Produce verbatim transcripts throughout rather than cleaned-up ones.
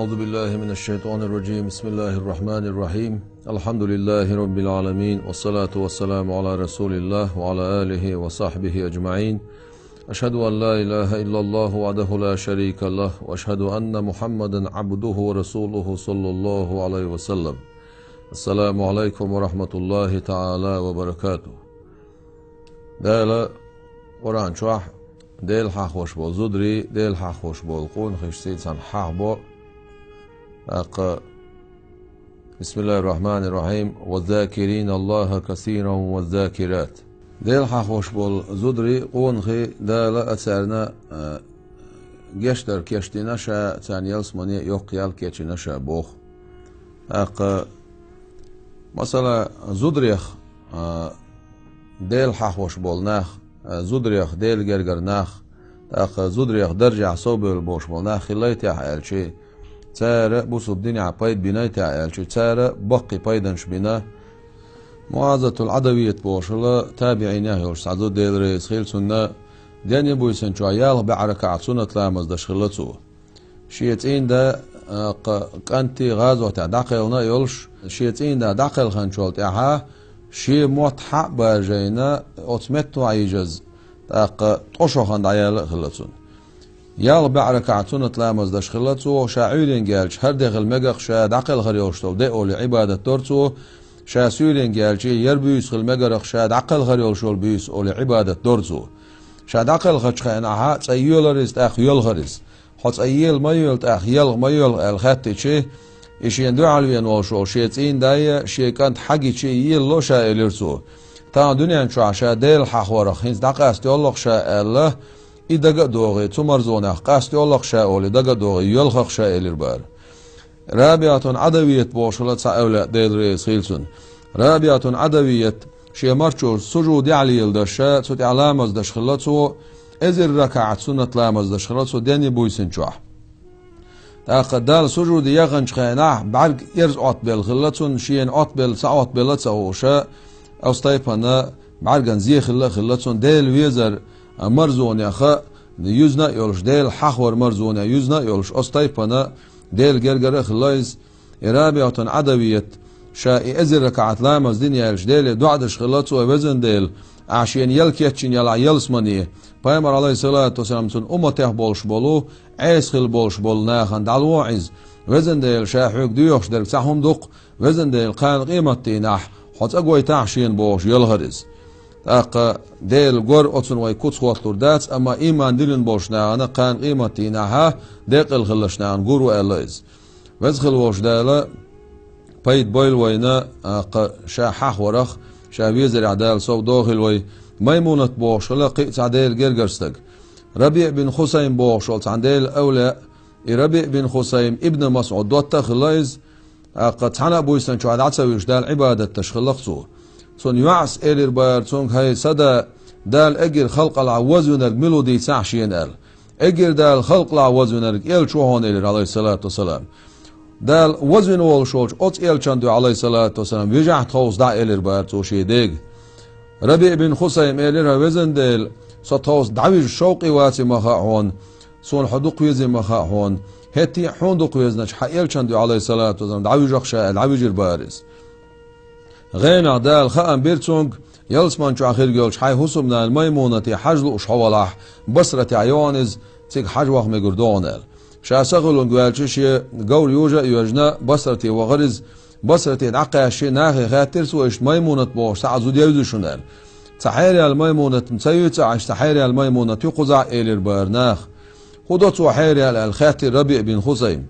أعوذ بالله من الشيطان الرجيم. بسم الله الرحمن الرحيم. الحمد لله رب العالمين، والصلاة والسلام على رسول الله وعلى آله وصحبه أجمعين. أشهد أن لا إله إلا الله وحده لا شريك له، وأشهد أن محمدا عبده ورسوله صلى الله عليه وسلم. السلام عليكم ورحمة الله تعالى وبركاته. Дала Къуръан чохь Дела хьахош болу зударий, Дела хьахош болу къонахий сийсаза хьахабо. ТӀаккха, بسم الله الرحمن الرحيم. والذاكرين الله كثيرا والذاكرات. Дела хьахош болу зударий, къонахий Дала а царна, а, гечдар кечдина ша, царна ялсамане йоккха ял кечйина ша боху. ТӀаккха, масала, зударех, а, Дела хьахош болу нах, а, зударех Делан гергара нах, тӀаккха зударех даржехь совбевлла болуш болу нах хилла техьа аьлчи, цара бусулба динехь пайда бина техьа аьлчи, цара баккхий пайданаш бина. МуӀазатул Ӏадавият бохуш хилла, табиӀинех йолуш цхьа зуда, Дела реза хила цунна, денна буьйсанна чохь ялх бӀе ракаӀат суннат ламаз даш хилла цо. Шен цӀийнда, а, кха-, кӀанти гӀазотехь дӀакхелхина а йолуш, шен цӀийнда дӀакхелхинчул тӀаьхьа шен мотт хьа а баржийна, оцу метто Ӏийжаза, тӀаккха ткъа шо хан дӀаяьлла а хилла цунна. Ялх бӀе ракаӀат суннат ламаз даш хилла цо, ша Ӏуьйренга яьлча хӀара де хила мегах ша дӀакхелхар йолуш долу де олий Ӏибадат дора цо, ша суьйренга яьлча хӀара буьйса хила мегарах ша дӀакхелхар йолуш йолу буьйса олий Ӏибадат дора цо. Ша дӀакхелхачу хенахь цӀа йоьлар иза, тӀаккха йоьлхар иза. Хьо цӀа ела ма йоьлу, тӀаккха елха ма йоьлху аьлла хаьттичи, и шена дуьхьал веана волуш волу шен цӀийнда а, шен кӀант хьа гичи елало ша элира цо. Тахана дуьнен чохь ша Дела хьахорах хӀинца дӀакъаста йоллахь ша аьлла, и дага а догӀий, цу марзонех къаста йоллахь ша олий дага а догӀий, йоьлхахь ша элира бара. РабиӀатун Ӏадавият бохуш хилла цхьа эвлаъ, Дела реза хила цунна. РабиӀатун Ӏадавият шен марчо сужудехь леладеш, цу тӀехь ламаз даш хилла цо, эзар ракаӀат суннат ламаз даш хилла цо денна буьйсанна чохь. ТӀаккха Далла сужуде яханчу хенахь бӀаьрг эрз Ӏоттабелла хилла цунна, шена Ӏоттабелла ца Ӏоттабелла а ца хууш, оцу тайпана бӀаьрган зе хилла а хилла цунна, Дела везар марзонех юьзна а йолуш, Дела хьахор марзонех юьзна а йолуш, оцу тайпана Делан гергара а хилла иза. И РабиӀатун Ӏадавият, ша и эзар ракаӀат ламаз дина яьлча, Деле доӀа деш хилла цо: «Везан Дела, ахь шена ял кечйина ялахь ялсамане, пайхамар, Ӏалайхиссалату вассалам, цуьнан умматех болуш болу, Ӏеса хилла болуш болу нахана дӀалохьа иза. Везан Дела, ша хьоьга доьхуш дерг цхьа хӀума ду-кх, везан Дела, кхана къематдийнахь хьо цӀа гойтахь шена», — бохуш, йоьлхар иза. ТӀаккха Дела гора оцунна вай куц хӀотталур дац, амма ийман диллина болчу нахана кхана къематдийнахьа декъала хиллачу нахана гур ву аьлла иза. Веза хила волчу Дала пайда бойла вайна, а, кха, ша хьахварах, ша везарехь Дала сов дохийла вай. Маймунат бохуш хилла кхин а цхьа Делан гергара стаг. РабиӀ бин Хусайм бохуш волу цхьана Делан эвлаъ, и РабиӀ бин Хусайм Ибн МасӀуд дотта а хилла иза, тӀаккха цхьана а буьйсанна чохь дӀа ца вуьжуш Далла Ӏибадат деш хилла-кх цо. Цунна йоӀас элира бара цуьнга: «ХӀай сан да, Дала эггара халкъалахь вазвинарг мила ву дийцахьа шена», — аьлла. «Эггара Дала халкъалахь вазвинарг элча ву хьуна», — элира, Ӏалайхиссалату вассалам. Дала вазвина волуш волчу оцу элчан дуьхьа, Ӏалайхиссалату вассалам, вижахь тховса дӀа, элира бара цо шен дега. РабиӀ бин Хусайм элира: «Везан Дела, со тховса дӀавижа шовкъе ваций ма хаьа хьуна, суна хьо дукха везий ма хаьа хьуна. ХӀетте а хьуна дукха везначу хьан элчан дуьхьа, Ӏалайхиссалату вассалам, дӀавуьжахь ша», — аьлла, дӀавижира бара иза. ГӀенах Дала хаам бира цуьнга, ялсаман чохь хирг йолчу хьайн хӀусамнана Маймунате хьажа лууш хьо валахь, Басратехь йогӀу иза, цига хьажа ваха мегар ду хьуна аьлла. Ша сахиллунга ваьлча шен говр йожа а йоьжна, Басрате вахара иза. Басрате дӀакхаьчча, нахе хаьттира цо: «Иштта Маймунат бохуш цхьа а зуда евзий шуна?» — аьлла. «Цхьа хьераяьлла Маймунат-м ца юй ца Ӏаш, цхьа хьераяьлла Маймунат ю кхузахь», — элира бара наха. «ХӀун до цо хьераяьлла?» — аьлла, хаьттира РабиӀ бин Хусайм.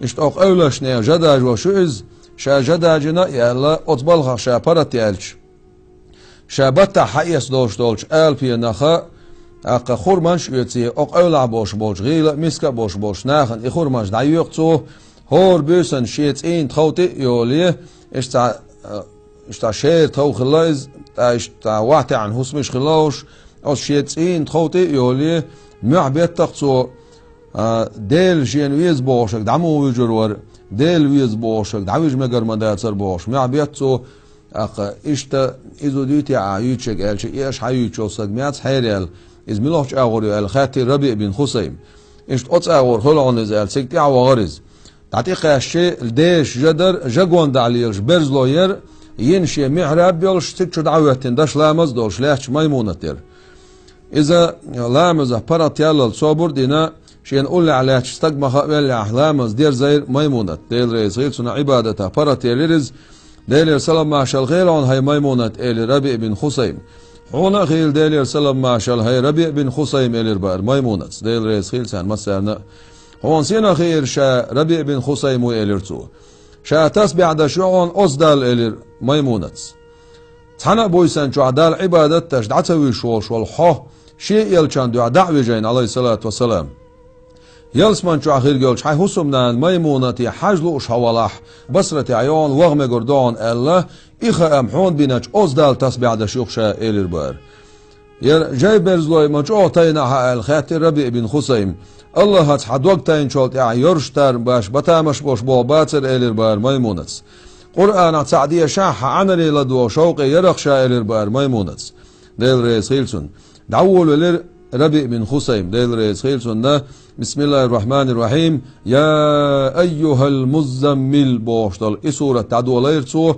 «Иштта оха эвлашна жа дажош ю иза, ша жа дажийна а яьлла, оцу балхах ша паргӀат яьлча, ша баттахь хьаэца долуш долчу алапенах, тӀаккха хурманаш а оьций, оха эвлахь болуш болчу, гӀийла а, миска а болуш болчу нахана и хурманаш дӀайоькъу цо, хӀора буьйсанна шен цӀийнан тхов тӀе а йолий, иштта цхьа, а, иштта шера тхов хилла иза, ткъа иштта цхьа вахтаьӀна хӀусамаш хилла уьш, оцу шен цӀийнан тхов тӀе а йолий, мохь беттах цо, а, Дела шена веза бохушаг дӀа муха вуьжур вара, Дела веза бохушаг дӀавижа мегар ма дацара бохуш, мохь бетта цо, тӀаккха иштта иза дуьйти ахь юьйцушерг аьлча, и аша хьан юьйцуш йолу стаг меца хьераяьлла, иза муьлхачу агӀор ю аьлла, хаьттира РабиӀ бин Хусайм. Иштта оцу агӀор хуьлу хьуна иза аьлла, цига тӀаьхьа вахара иза. ДӀатӀекхаьчча, деша жа дар, жа гонаха лелаш берзло яр, йина шен михьраб йолаш, цига чу дӀахӀоьттина даш ламаз долаш лаьтташ Маймунат яр. Иза ламазах паргӀат яллалц собар а дина, шена уллехь лаьтташ стаг ма хаавеллехь, ламаз дерзайра Маймунат, Дела реза хила цунна, Ӏибадатах паргӀат елира иза. Делера салам-маршалла хийла хьуна, хӀай Маймунат, элира РабиӀ бин Хусайма. Хьуна а хийла Делера салам-маршалла, хӀай РабиӀ бин Хусайма, элира бара Маймунатас, Дела реза хила царна массарна а. Хьуна сенах хийра ша, РабиӀ бин Хусайм ву, элира цо. Ша тасбихь деш ю хьуна оцу Далла, элира Маймунатас. Цхьана а буьйсанна чохь Далла Ӏибадат деш дӀа ца вуьйш волуш волу хьо, шен элчанна дуьхьа дӀа а вижина, Ӏалайхиссалату вассалам. Ялсамани чохь хир йолчу хьайн хӀусамнана Маймунате хьажа лууш хьо валахь, Басратехь ю хьуна, ваха мегар ду хьуна аьлла, и хаам хьуна биначу оцу Далла тасбихь деш ю-кх ша, элира бара. Яра жай берзлой ма чӀогӀа тайна ахьа аьлла хаьттира РабиӀ бин Хусайма. Аллахьаца хьан дог тайначул тӀаьхьа йоьрзуш тарлуш бац, батамаш болуш болх бацара, элира бара Маймунатас. Къуръанах цхьаъ дешахь, хьан Ӏаьнаре ладогӀа шовкъе яра-кх ша, элира бара Маймунатас, Дела реза хила цунна. ДӀаволавелира РабиӀ бин Хусайм, Дела реза хила цунна, Бисмиллахир-рахманир-рахим, «Я айюхал-муззаммил» бохуш долу и сурат дӀадолийра цо,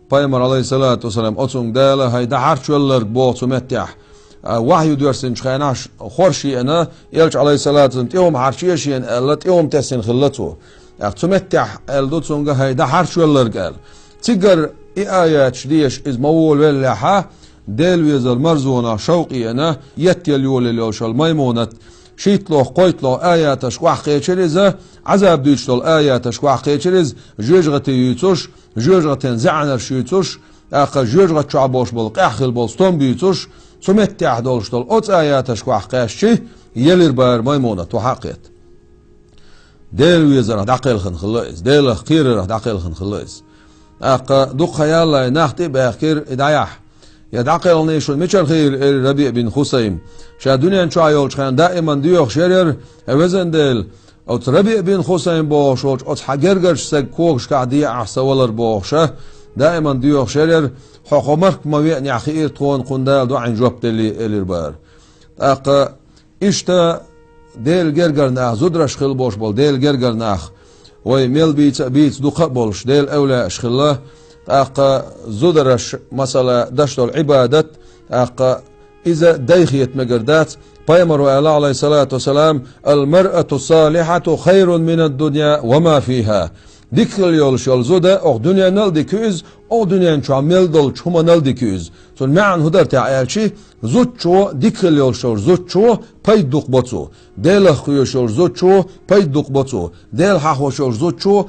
Пайхамар, Ӏалайхиссалату вассалам, оцунга Дала, хӀай дӀахьарчвелларг, боху цу меттехь. А, вахью доьссинчу хенахь хорша еана, элча, Ӏалайхиссалату вассалам, тӀе хӀума хьарчийша еана аьлла, тӀе хӀума тесна хилла цо. ТӀаккха цу меттехь аьлла ду цунга, хӀай дӀахьарчвелларг аьлла. Цигара и аяташ деша иза ма волавеллехьа, Дела везар марзонах шовкъ еана, еттал йолаелла йолуш йолу Маймунат, шийтталгӀа, кхойтталгӀа аяташка охьакхечира иза, Ӏазаб дуьйцуш долу аяташка охьакхечира иза, жоьжахати юьйцуш, жоьжахатин зӀаьнарш юьйцуш, тӀаккха жоьжахати чохь болуш болу къаьхьа хила болу стом буьйцуш, цу меттехь долуш долу оцу аяташка охьакхаьччи, елира бара Маймунат, охьа а кхетта. Дела везарах дӀакхелхина хилла иза, Делах кхерарах дӀакхелхина хилла иза. ТӀаккха дукха хан ялале нах тӀе а баьхкира и дӀаяхьа. Я дӀакхелхинехь шуна мичара хийра, элира РабиӀ бин Хусайма. Ша дуьнен чохь йолчу хенахь даиман доьхуш яра, хӀай везан Дела, оцу РабиӀ бин Хусайм бохуш волчу оцу хьан гергарчу стеган когашкахь деа ахь сан валар бохуша, даиман доьхуш яра, хьо, хьо марк ма веанехь хиира тхуна, кхунна Дала доӀанна жоп деллий, элира бара. ТӀаккха иштта Делан гергара нах, зудараш хила болуш болу Делан гергара нах, вай мел бийца а бийца дукха а болуш, Делан эвлаяаш хилла, тӀаккха зудараш, масала, деш долу Ӏибадат, тӀаккха иза дайхета мегар дац. Пайхамаро аьлла, Ӏалайхиссалату вассалам, «Ал-маръату салихьату хайрун минад-дунья ва ма фиха». Дика хила йолуш йолу зуда, оха дуьненал а дика ю иза, оха дуьнен чохь мел долчу хӀуманал а дика ю иза. Цуьнан маьӀна хӀун дара техьа аьлчи, зудчо, дика хила йолуш йолчу зудчо пайда дукха бо цо. Делах кхоьруш йолчу зудчо пайда дукха бо цо. Дела хьахош йолчу зудчо